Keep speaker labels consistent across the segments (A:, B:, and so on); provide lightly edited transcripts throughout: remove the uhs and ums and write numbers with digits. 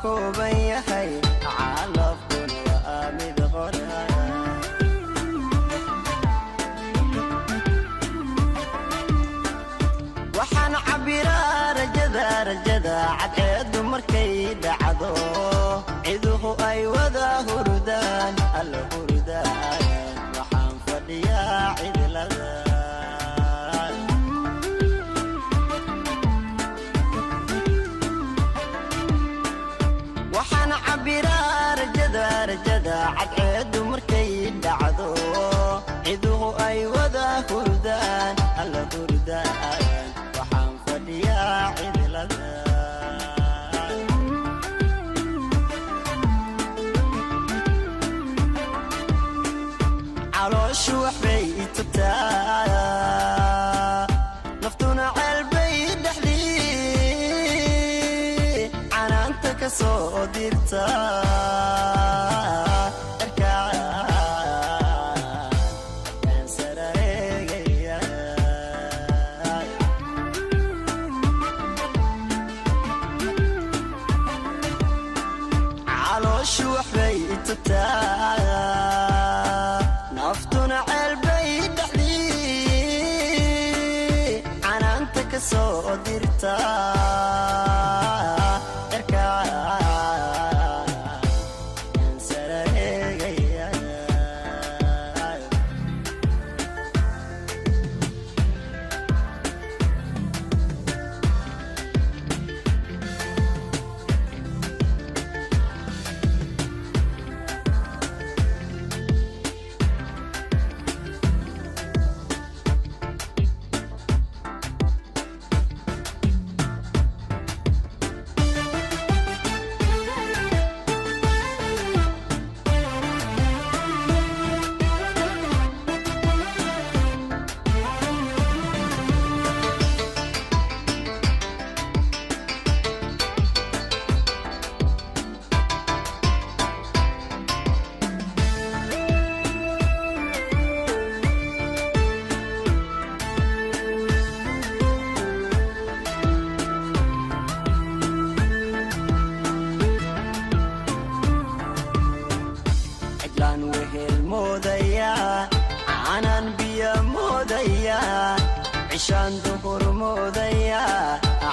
A: Kooban yahay calafkuna waa mid qora. Waxaan cabbiraa rajada, rajada cadceeddu markay dhacdo, ciduhu ay wada hurdaan, alla hurdaan, waxaan fadhiyaa cidlada. Waxaan cabbiraa rajada, rajada cadceeddu markay dhacdo, ciduhu ay wada hurdaan, alla hurdaan, waxaan fadhiyaa cidlada. Calooshu waxbay tubtaa, naftuna ceelbay dhexdii canaanta ka soo dirta. Erkaan sarareegaya. Calooshu waxbay tubtaa, naftuna ceelbay dhexdii canaanta ka soo dirta. Erkaan sarareegaya. Cidlaan wehel moodaya, caanaan biyo moodaya, cishaan duhur moodaya,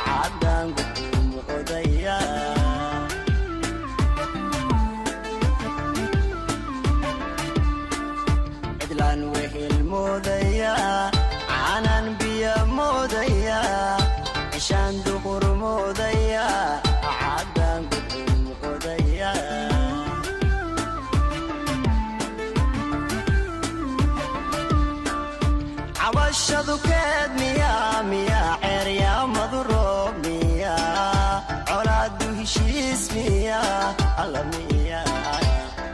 A: caddaan guxuu moodaya. Cidlaan wehel moodaya, caanaan biyo moodaya, cishaan duhur moodaya, caddaan guxuu moodaya. Cabashadu keed miyaa, miyaa ceeryaamadu roob miyaa, colaadu heshiis miyaa, alla miyaa,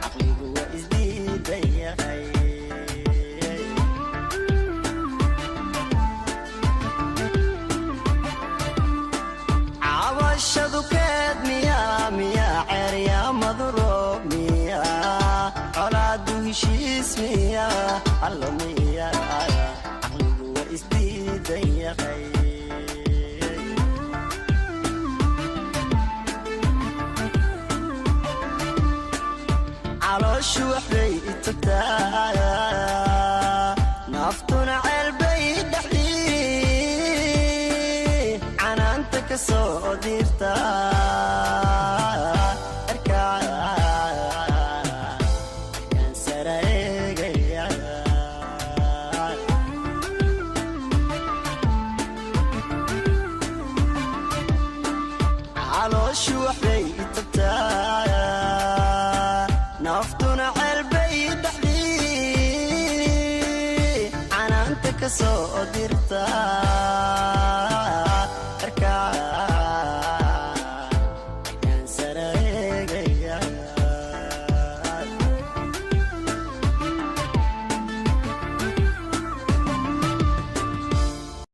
A: caqligu waa isdiidan yahay. Cabashadu keed miyaa, miyaa ceeryaamadu roob miyaa, colaadu heshiis miyaa, alla miyaa, caqligu waa isdiidan yahay. Calooshu waxbay tubtaa, naftuna ceelbay dhexdii canaanta ka soo dirta. Erkaan sarareegaya. Calooshu waxbay tubtaa, naftuna ceelbay dhexdii canaanta ka soo dirta.